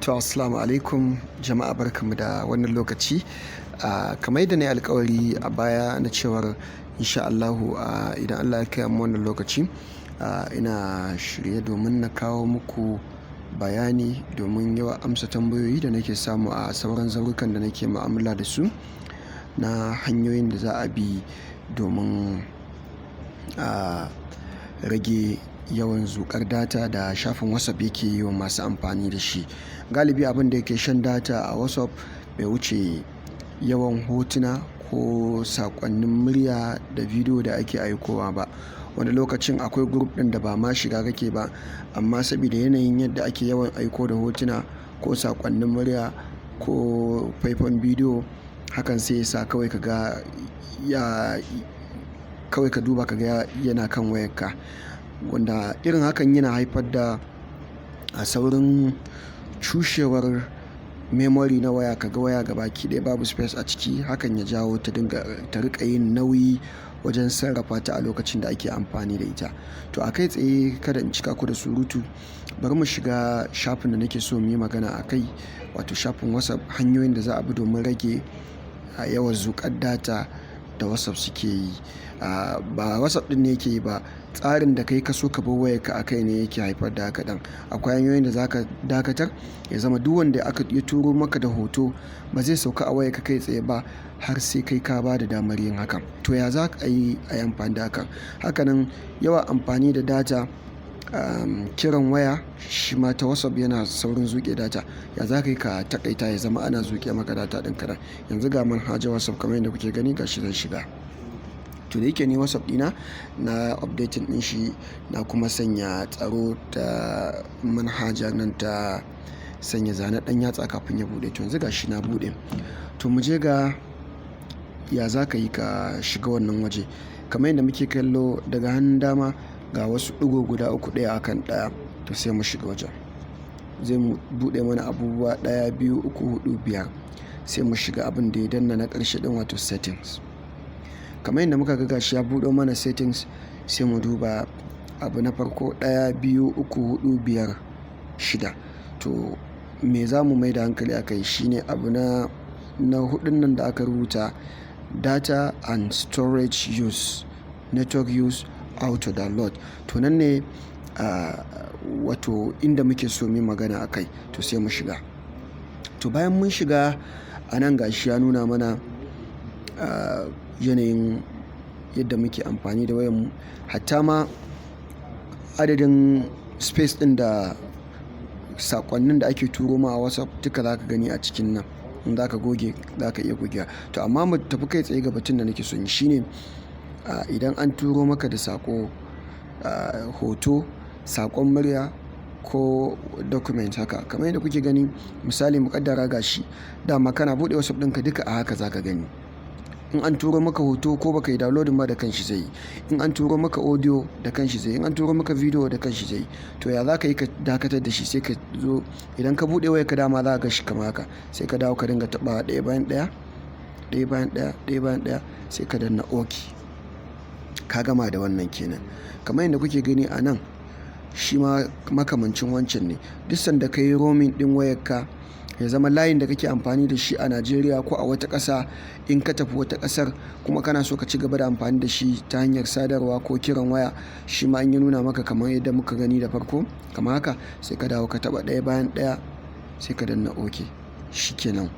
To, assalamu alaikum jama'a, barkanmu da wannan lokaci. Kamar yadda na yi alkawari a baya na cewar insha Allahu, idan Allah ya kai mu wannan lokaci, ina shirye domin na kawo muku bayani domin yawan amsa tambayoyi da nake samu a sauran zaurukan da nake mu'amala da su na hanyoyin da za a bi domin a rage yawan zuƙar data da shafin WhatsApp yake yi wa masu amfani da shi. Galibi abin da yake shan data a WhatsApp bai wuce yawan hotuna ko saƙonnin murya da bidiyo da ake aikowa ba. Wani lokacin akwai group ɗin da ba ma shiga kake ba, amma saboda yanayin yadda ake yawan aiko da hotuna ko saƙonnin murya ko faifan bidiyo, hakan sai ya sa kawai ka ga ya kawai ka duba ka ga yana kan wayarka. Wanda irin hakan yana haifar da a saurin cushewar memory na waya, ka ga waya gabaki ɗaya babu space a ciki. Hakan ya jawo ta dinga ta riƙa yin nauyi wajen sarrafa ta a lokacin da ake amfani da ita. To, a kai tsaye, kada in cika ku da surutu, bari mu shiga shafin da nake so mu yi magana a kai, wato shafin WhatsApp, hanyoyin da za a bi domin rage yawan zuƙar data da WhatsApp suke yi. Ba WhatsApp ɗin ne yake yi ba, tsarin da kai ka so ka bar wayarka a kai ne yake haifar da haka ɗin. Akwai hanyoyin da za ka dakatar ya zama duk wanda aka ya turo maka da hoto ba zai sauka a wayarka kai tsaye ba har sai kai ka ba da damar yin hakan. To, ya za ka yi a yi amfani da hakan? Hakanan yawan amfani da data, kiran waya shi ma ta WhatsApp yana saurin zuƙe data. Ya za ka yi ka taƙaita ya zama ana zuƙe maka data ɗin kaɗan? Yanzu ga manhajar WhatsApp kamar yadda kuke gani, gashi zan shiga. To, da yake ni WhatsApp ɗina na updating ɗin shi, na kuma sanya tsaro ta manhaja nan ta sanya zane ɗan yatsa kafin ya buɗe. To, yanzu gashi na buɗe. To, mu je ga ya za ka yi ka shiga wannan waje. Kamar yadda muke kallo, daga hannun dama ga wasu ɗigo guda uku, ɗaya akan ɗaya. To, sai mu shiga wajen. Zai mu buɗe mana abubuwa ɗaya, biyu, uku, huɗu, biyar. Sai mu shiga abin da ya danna na ƙarshe ɗin, wato settings. Kamar yadda muka ga, gashi ya buɗo mana settings. Sai mu duba abu na farko: ɗaya, biyu, uku, huɗu, biyar, shida. To, me za mu mai da hankali a kai shine abu na huɗun nan da aka rubuta "Data and storage use, network use, auto download". To, nan ne wato inda muke so mu yi magana a kai. To, sai mu shiga. To, bayan mun shiga a nan, gashi ya nuna mana yanayin yadda muke amfani da wayar mu. Hatta ma adadin space ɗin da saƙonnin da ake turo ma a WhatsApp duka za ka gani a cikin nan. In za ka goge, za ka iya gogewa. To, amma mu tafi kai tsaye ga batun da nake so yi shine, idan an turo maka da saƙo, hoto, saƙon murya ko document haka. Kamar yadda kuke gani, misali mu ƙaddara gashi, dama kana buɗe WhatsApp ɗinka duka a haka za ka gani. In an turo maka hoto, ko baka yi downloading ba, da kanshi zai yi. In an turo maka audio, da kanshi zai yi. In an turo maka video, da kanshi zai yi. To, ya za ka yi ka dakatar da shi? Sai ka zo, idan ka buɗe wayarka, dama za ka ga shi kamar haka. Sai ka dawo ka dinga taɓawa ɗaya bayan ɗaya, ɗaya bayan ɗaya, ɗaya bayan ɗaya, sai ka danna OK. Ka gama da wannan kenan. Kamar yadda kuke gani a nan, shi ma makamancin wancan ne. Duk sanda ka yi roaming ɗin wayarka, ya zama layin da kake amfani da shi a Najeriya ko a wata ƙasa, in ka tafi wata ƙasar kuma kana so ka ci gaba da amfani da shi ta hanyar sadarwa ko kiran waya, shi ma in ya nuna maka kamar yadda muka gani da farko kamar haka, sai ka dawo ka taɓa ɗaya bayan ɗaya, sai ka danna OK. Shi kenan.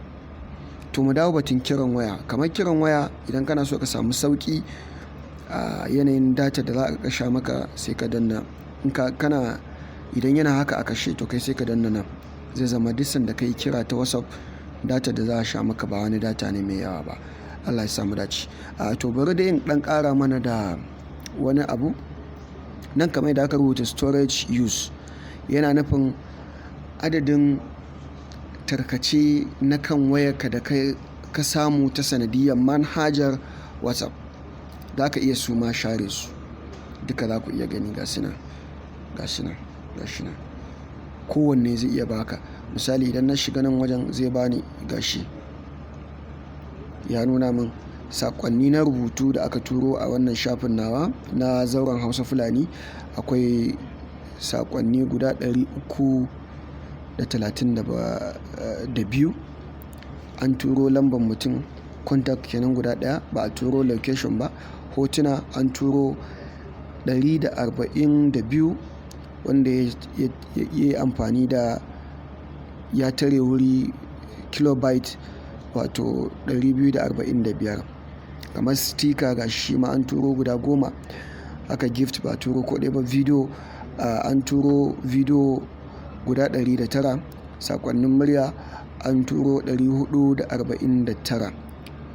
To, mu dawo batun kiran waya. Kamar kiran waya, idan kana so ka samu sauƙi a yanayin data da za a sha maka, sai ka danna, in ka kana idan yana haka a kashe, to kai sai ka danna nan. Zai zama duk sanda ka yi kira ta WhatsApp, data da za a sha maka ba wani data ne mai yawa ba. Allah ya sa mu dace. To, bari dai in ɗan ƙara mana da wani abu. Nan kamar yadda aka rubuta "storage use", yana nufin adadin tarkace na kan wayarka da ka samu ta sanadiyyar manhajar WhatsApp. Za ka iya su ma share su. Duka za ku iya gani, ga su nan, ga su nan, ga shi nan. Kowanne zai iya baka. Misali, idan na shiga nan wajen, zai bani gashi. Ya nuna min saƙonni na rubutu da aka turo a wannan shafin nawa na Zauren Hausa Fulani. Akwai saƙonni guda ɗari uku 432. An turo lambar mutum, contact kenan, guda ɗaya, ba a turo location ba. Hotuna an turo 142, wanda ya yi amfani da ya tare wuri kilobyte wato 245. Kamar sticker, ga shi ma an turo guda 10. Haka gift, ba turo ko ɗaya ba. Video, an turo video guda 109. Sakonnin murya an turo 449.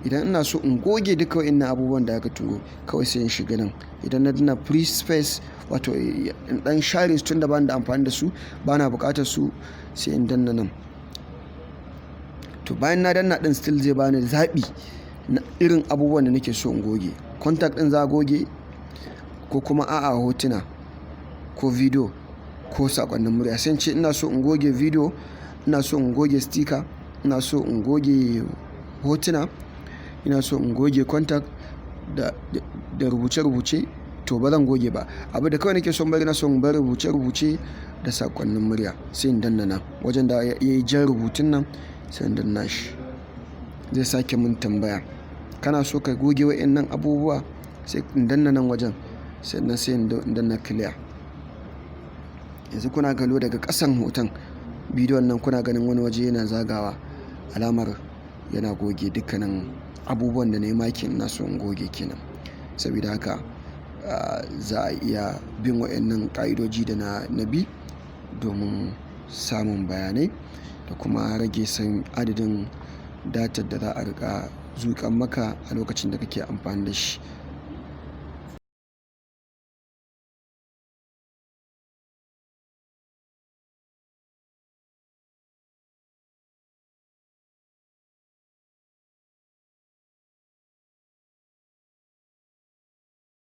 Idan ina so in goge duka wa'innan abubuwan da aka turo, kawai sai in shiga nan. Idan na danna free space, wato in dan share su tunda bani da amfani da su, bana buƙatar su, sai in danna nan. To, bayan na danna din, still zai bani zaɓi na irin abubuwan da nake so in goge. Contact din za a goge ko kuma a'a, hotuna ko video ko sakonnin murya? Sai in ce ina so in goge video, ina so in goge sticker, ina so in goge hotuna, ina so in goge contact da rubuce-rubuce. To, ba zan goge ba. Abu da kawai nake son bari, na son bar rubuce-rubuce da sakonnin murya. Sai in danna nan wajen da ya yi jan rubutun nan, sai in danna shi. Zai sake mun tambaya, "Kana so ka goge wa'innan abubuwa?" Sai in danna nan wajen, sannan sai in danna clear. Yanzu kuna kallo daga ƙasan hoton bidiyon nan, kuna ganin wani waje yana zagawa, alamar yana goge dukkanin abubuwan da na yi marking ina so in goge kenan. Saboda haka za a iya bin wa'innan ƙa'idoji da na bi domin samun bayanai da kuma rage san adadin datar da za a riƙa zuƙan maka a lokacin da kake amfani da shi.